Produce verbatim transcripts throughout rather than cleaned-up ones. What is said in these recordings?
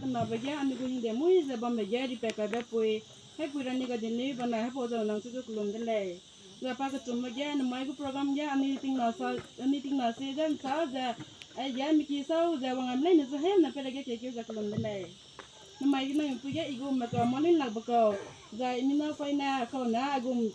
Kenabe ge anui gu hingde mui ze bambe ge ripe kaibe pui, Haipui Rani Gadinliu benai Haipau Zau nang chu du kelum de lei. Zai pa kechumbe ge, namai gu program ge anui tingna sa, anui tingna se ze nsa ze, aige miki sau ze wang am leine ze hemna pere ge kekeu ze kelum de lei. Namai ge nang pui ge i gu meka malin lakbe kau, zai i mina paine kau ne a gum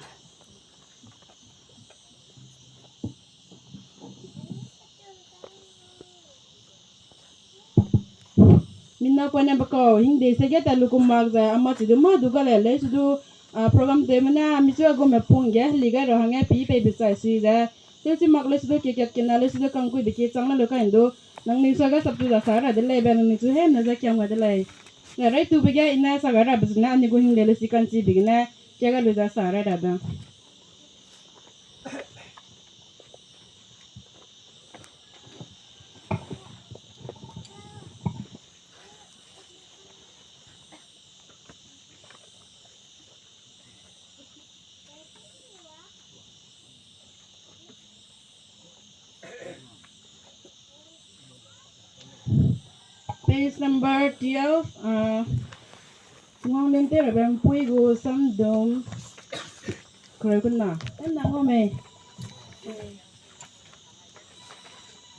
Mina poine be kau, hingde se ge ta lukum mak zai, ama chi du mâ du ga le, lei su du, a, program tewme ne, mi chu a gume pung ge, heli gai ra hangge pi pei be chai sui ze. Tewchi mak lei su du kekat kena, lei su du kangkuibe ki chang le lu kai ndu. Nangnui suage sap chu za sa ra de lei be, nangnui chu hemna ze kiam ga de lei. Na rai tube ge i ne sa ga rabe zene, anui gu hingde lei si kanchi be gene, kia ga lu za sa ra rabe. Page number twelve, ah, Tingwang linte rabe mpui gu samdum kereu kena. Em na ngau mei.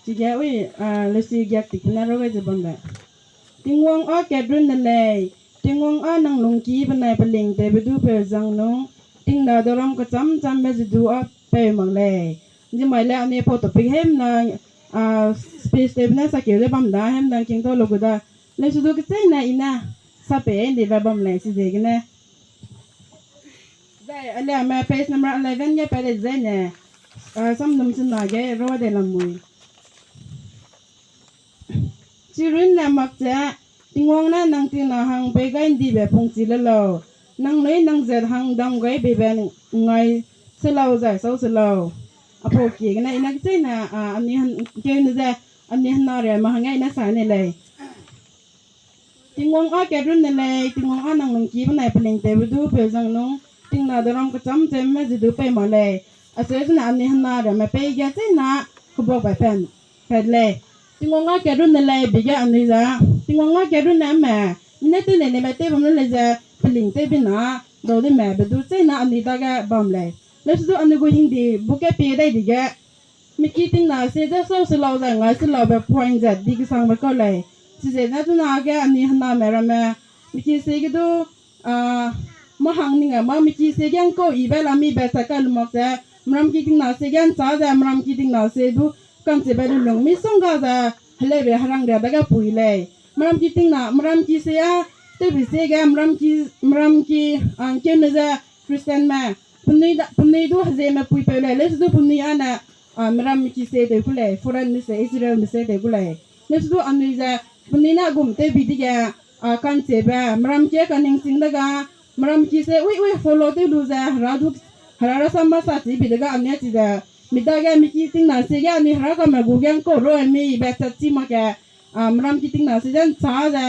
Chige ui, ah, lesi giak tik na rau gai ze bambe. Tingwang â kat runne lei, Tingwang â nang lungki benai peling tewbe du peu zang nung, tingna doram kecham chambe ze du â peu mak lei. Zimai le anui pau topic hemna, ah, space tewbe ne sakeu de bam da, hemna kingtau lu gu da. Lei su du kecheîne i ne, sa pei ndibe bam lei, chiziegene. Zai, aliame page number eleven ge pa de zaine, ah, samdum sena ge rua de lamui. Chirunne mak ze, Tingwang ne nang tingna hang pei gai ndibe pungchi le lau. Nang lei nang zat hang dam gai beibe ngai se lau zai sau se lau. Apau kiegene i ne kecheîne, ah, anui han, keune ze, anui hena riame hangge i ne sa ne lei. Tingwang â kat runne lei, Tingwang â nang lungki benai peling tewbe du peu zang nung, tingna doram kecham chambe ze du peu mak lei. Acheu zene anui hena riame pei ge cheîna, kebak bai pen, pat lei. Tingwang â kat runne lei, bi ge anui za, Tingwang â kat runne me, mi ne tew nei neme tew bam ne lei ze, peling tewbe na, dau de me be du cheîna anui dage bam lei. Lei su du anui gu hingdi, bu ke pie dai dige, mi ki tingna sie ze sau se lau zai ngai se laube point ze di kesangbe kau lei. Chizene chuna ge anui hename ramme, mi ki sie ge du, ah, mâ hang ning a mâ mi ki sie ge ngkau ibe la mibe chai kai lu mak ze, meram ki tingna sie ge nchâ ze meram ki tingna sie du ka'nchibe lu lung misongga ze, heleube herangria dage pui lei. Meram ki tingna, meram ki sie â, tewbi sie ge meram ki, meram ki, ah, keune ze Christianme, penui da, penui du hezieme puipeu lei, lei su du penui â ne, ah, meram ki sie tew ku lei, foreignme se, Israelme se tew ku lei. Lei su du anui ze, penui ne gum tewbi dige, ah, ka'nchibe, meram ki kaning sing dega, meram ki se, ui, ui, follow tew lu ze, hera du, hera rasam masa chibi dega anui chize, mi dage mi ki tingna sie ge anui hera kame gu ge ngkau ro mibe chat chi mak ge, ah, meram ki tingna sie ze nchâ ze,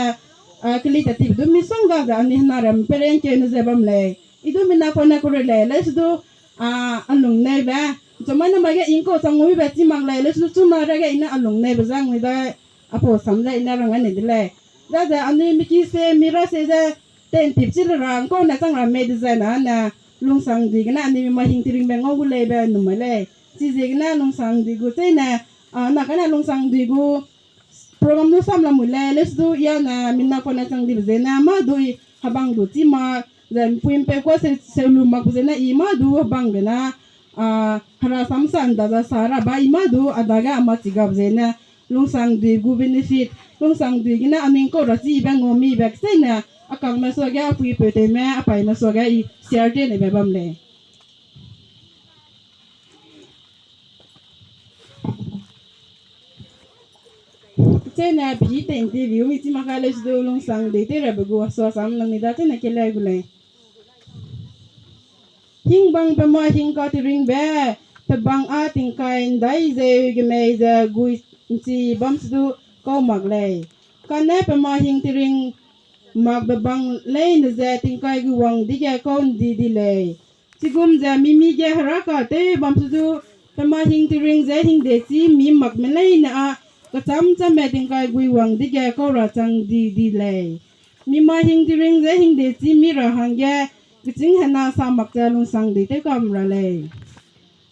ah, keli tat tibe du misongga ze anui hena ram peren keune ze bam lei. I du mina kone kure lei, lei su du, ah, a lungneube. Chumai namai ge ingkau chang nguibe chi mak lei, lei su du chuna rage i ne a lungneube zang ni dai, apau sam ze i ne rang ane de lei. Daze anui mi ki se, mi ra se ze, tentip chi le ra, ngkau ne chang ra mei dezai na ne, lungsangdui gene anui mi mâ hing tiringbe ngau gu leibe numai lei. Chiziegene lungsangdui gu cheîne, ah, na kane lungsangdui gu, program du sam lamui lei, lei su du i â ne mina kone chang dibe zene, mâ du i hebang du chi mak, ze mpui mpeu kua se, seu lu makbe zene i mâ du hebangbe na, ah, hera sam sa nda ze sa ra ba i mâ du a dage a mâ chi gabe zene, lungsangdui gu benefit, lungsangdui gene anui ngkau ra chibe ngau mibe kecheîne, a kangme suage, a puipeu tewme, a paime suage i share teinebe bam lei. Kecheîne pi tei nti view mi chi mak kai lei su du lungsangdui tew rabe gu sua sam nang ni da cheîne kelei gu lei. Hingbang pe mâ hing ka tiringbe, pe bang â tingkai ndai zeu gemei ze gui nchi bam su du kau mak lei. Kane pe mâ hing tiring makbe bang leine ze tingkai gu wang dige kau ndi di lei. Chigum ze mimi ge heraka tew bam su du, pe mâ hing tiring ze hingde chî mi makme leine â kechâm chamme tingkai gui wang dege kau ra chang di di lei. Mi ma hing tiring ze hingde chî mi ra hangge, kechîng hena sa mak ze lungsang di tew kam ra lei.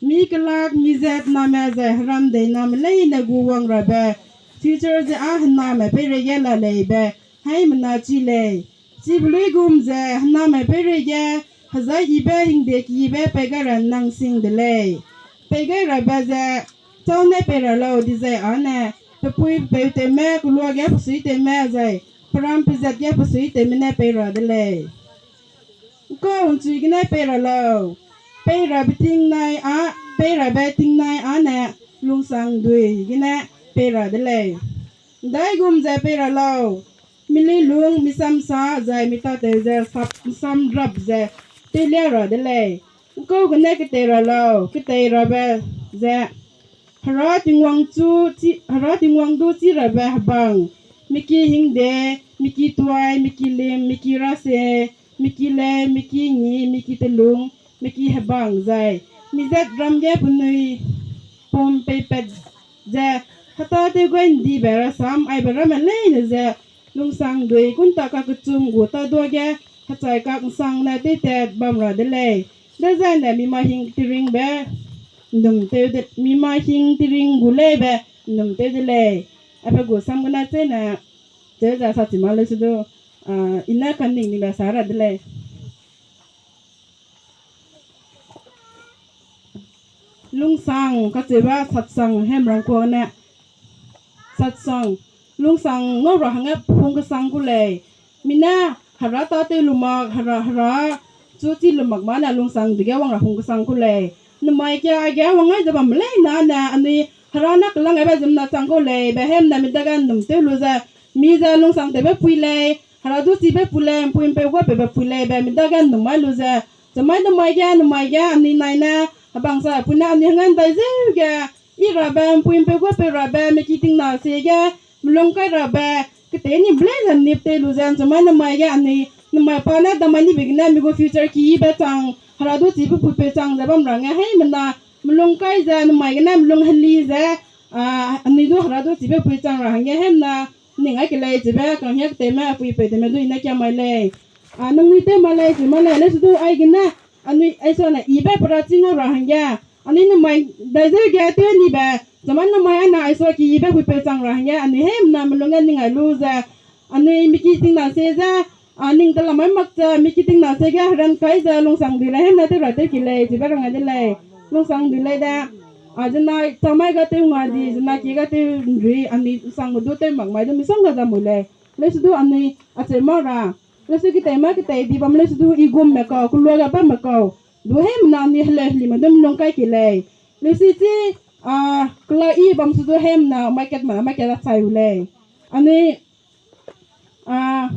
Mi kelak, mi zat name zai heram dei name leine gu wang rabe, future ze â hename peireige la lei be, haimena chi lei. Chibe luigum ze hename peireige, hezai yibe hingde keyibe pei gai ra nang sing de lei. Pei gai rabe ze, chau ne pei ra lau dizai âne, pe pui pe peu tewme, keluage pe sui tewme zai, pe ram pe zat ge pe sui tewme ne pei ra de lei. Nkau nchui gene pei ra lau. Pei rabe tingnai â, pei rabe tingnai âne lungsangdui gene pei ra de lei. Ndaigum ze pei ra lau. Mili lung, mi samsa, zai mi tatew ze sap, samrap ze teilia ra de lei. Nkau gene ketei ra lau, ketei rabe ze Hera Tingwang chu chi, Hera Tingwang du chi rabe hebang, miki hingde, miki tuai, miki lim, miki rase, miki lei, miki ngi, miki telung, miki hebang zai, mi zat ram ge penui pum peipat ze, heta tew gai ndibe rasam aibe ramme leine ze, lungsangdui kunta kakechum gu ta duage, hechai kak nsang ne teitat bam ra de lei. Dezaine mi ma hing tiringbe, nnum tew de, mi ma hing tiring gu leibe, nnum tew de lei. Ape gu sam gene chene, cheu ze sa chi ma leu se du, a, i ne kaning nibe sa ra de lei. Lungsang kacheube satsang hemrang kuâ ne. Satsang, lungsang ngau ra hangge hung kesang ku lei. Mi ne Hera tatew lu mak, Hera, Hera chu chi lu mak mâ ne lungsang dege wang ra hung kesang ku lei. Nemai ke aige wang ai ze bam lei na ne, anui Hera ne kelang aibe ziemmena chang kau lei, be hemna mi dage nnum tew lu ze, mi ze lungsang tewbe pui lei, Hera du chibe pui lei, mpui mpeu guâ peube pui lei, be mi dage nnum mai lu ze, chemai nemai ge, nemai ge, anui nai ne, hebang sa pui ne anui hangge ndai zeu ge, i rabe, mpui mpeu guâ peu rabe, miki tingna sie ge, melung kai rabe, ketei ni blei ze nip tei lu ze, chemai nemai ge, anui, nemai pa ne, damai nibe gene, mi gu future kibe chang, Hera du chibe puipeu chang ze bam ra hangge, heimena, melung kai ze, nemai gene, melung heli ze, a, anui du Hera du chibe pui chang ra hangge, heimena, ning ai ke lei chibe, kanghiak tewme, puipeu tewme du i ne kia mai lei. A, nangnui tew ma lei, chi ma lei, leu se du aigene, anui, aisane, ibe pera chi ngau ra hangge, anui nemai dai zeu ge tew nibe, chemai nemai ane aisua ki ibe puipeu chang ra hangge, anui heimena melung ge ning ai lu ze, anui miki tingna sie ze, a, ning telamai mak ze, miki tingna sie ge heran kai ze, lungsang dui lei, heimena tew ra tew ki lei, chibe rang ai de lei, lungsang dui lei de, a, zena, chamai ga tew nga di, zena ki ga tew nrui, anui sang gu du tew mak mai du misongga za mui lei, leu se du anui, acheu ma ra, leu se ketei ma ketei di bam leu se du i gumme kau, kelua ga bamme kau, du heimena anui heleu helime du melung kai ki lei, leu se chi, a, kela i bam se du heimena market ma, market achai u lei, anui, a,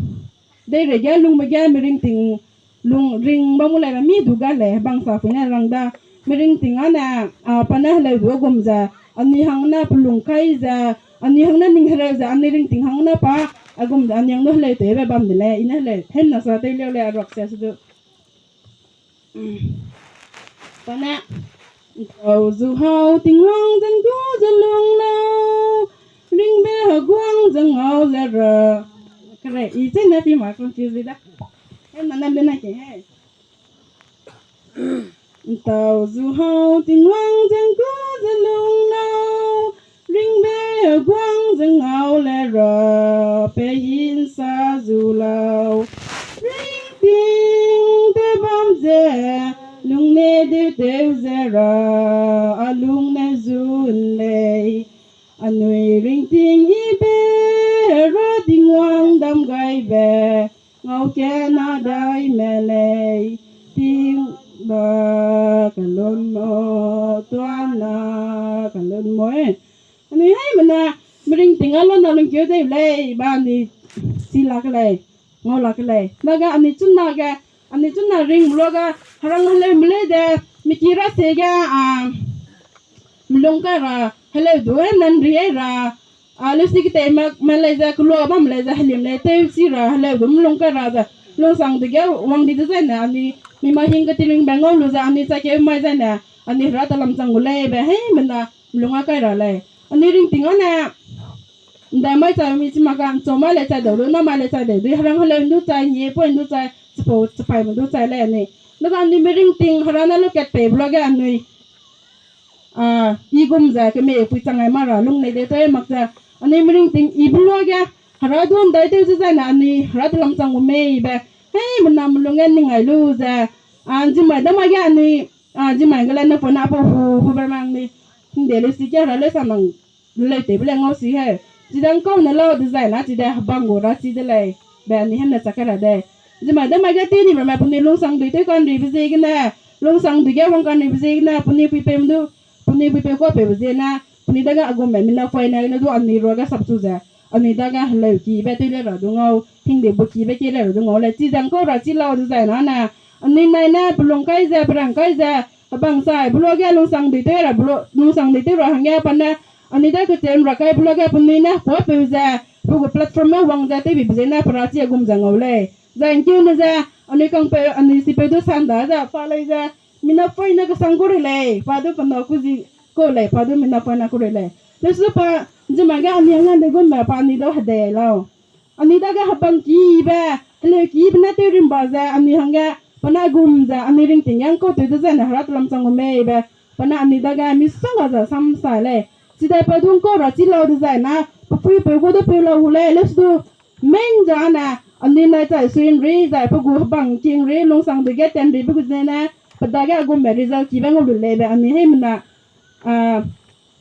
deireige lungbe ge miringting lung ring bam gu leibe mi du ga lei, hebang sa pui ne rang da. Miringting â ne, a, pa ne heleu du gum ze, anui hang ne pelung kai ze, anui hang ne ning hereu ze, anui ringting hang ne pa, a gum ze, anui hang du heleu tewbe bam de lei, i ne heleu, heimena sa tew liau lei, a ruak se se du. Pa ne, ntau zu hau Tingwang zeng gu ze lung lau, ringbe heguang ze ngau le ra. Kere, i chene pi ma confuse da. Heimena nam de na ke he. Ntau zu hau Tingwang zeng gu ze lung lau, ringbe heguang ze ngau le ra, pei hinsa zu lau. Ringting tew bam ze, lung ne deutew ze ra, a lung ne zun lei. Anui ringting ibe, Hera Tingwang dam gaibe, ngau kena dai me lei, ting ba kalun mo, tuana kalun mo e. Anui haimena, miringting â lona lungkeu dei lei, ba anui si lak lei, ngau lak lei. Dage anui chuna ge, anui chuna ring luage, herang heleu me lei de, miki ra se ge, a, melung kai ra, heleu du e nan ri e ra, a, leu si ketei mak me lei ze, kelua bam lei ze, helim lei, tew si ra, heleu du melung kai ra ze, lungsang dege wang di dezaine, anui, mi ma hing ketiringbe ngau lu ze, anui chakeu mai zaine, anui Hera telam chang gu leibe, heimena, melung â kai ra lei. Anui ringting â ne, Ndai mai chai mi chi mak ga, nchau mai le chai dau lu, na mai le chai dau du, herang heleu ndu chai, nie poi ndu chai, chipau chipai me ndu chai lei anui. Daga anui miringting hera ne lukat pei be luage anui, a, i gum ze kemei pui chang ai ma ra lung nei de tew mak ze, anui miringting i be luage, hera du ndai tew ze zai ne anui hera telam chang gu mei be, hei, mena melung ge ning ai lu ze, a, nzimai damai ge anui, a, nzimai ge le ne pona pa hu, hu be mang ni, hingde leu si ge hera leu sa mang, leu tewbe le ngau si he. Chide ngkau ne lau dezai na chide hebang gu ra chi de lei. Be anui hemne chak kai ra de. Nzimai damai ge tei ni ramme penui lungsangdui tew kanribe ziegene, lungsangdui ge wang kanribe ziegene, penui puipeu du, penui puipeu kuapeube ziene, penui dage a gumme mina poine ne du anui ruage sapchu ze, anui dage heleukibe tew le ra du ngau, hingde bukibe kie le ra du ngau lei. Chide ngkau ra chi lau dezai na ne, anui nai ne pelung kai ze, perang kai ze, hebang sai be luage lungsangdui tew ra be lu-, lungsangdui tew ra hangge pa ne, anui dage kecheu ra kai be luage penui ne kuapeu ze, pe gu platform me wang ze tewbibe ziene pera chi a gum ze ngau lei. Zai ngkeu ne ze, anui kangpeu, anui sipeu du sanda ze, pa lei ze, mina poine kesang ku rei lei, pa du pena ku zi kau lei, pa du mina poine ku rei lei. Lesu pa, nzimai ge anui hangge de gumbe pa anui du hedei lau. Anui dage hebang kibe, heleukibe ne tew rimba ze, anui hangge, pa ne gum ze, anui ringting ge ngkau tew dezai ne hera telam chang gu mei be, pa ne anui dage misongga ze samsa lei. Chide pa du ngkau ra chi lau dezai na, pe puipeu gu du peu lau gu lei, lesu du, meng ze ne, anui nai chai suin ri, zai pe gu hebang king ri, lungsangdui ge ten ribe gu zene, pe dage a gumme result kibe ngau lu lei be, anui heimena, a,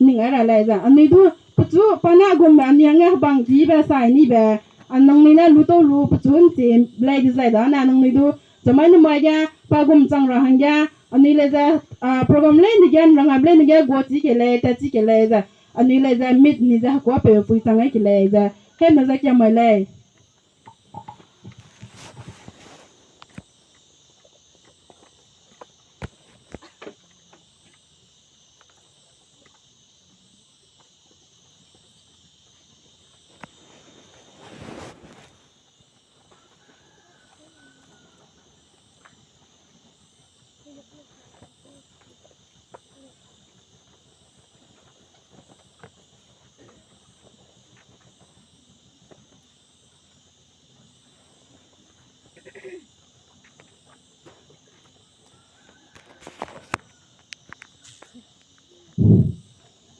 ning ai ra lei ze. Anui du, pechu, pa ne a gumme, anui hangge hebang kibe, sai nibe, a nangnui ne lu tau lu, pechu nchi lei dezai da ne, nangnui du, chamai nemai ge, pa gum chang ra hangge, anui lei ze, a, program lei nige, nrang ap lei nige, gua chi ke lei, tat chi ke lei ze, anui lei ze, mit ni ze, hekuapeu pui chang ai ke lei ze, hemna ze kiamai lei.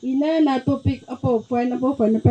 I ne na topic apau point, apau point ne pe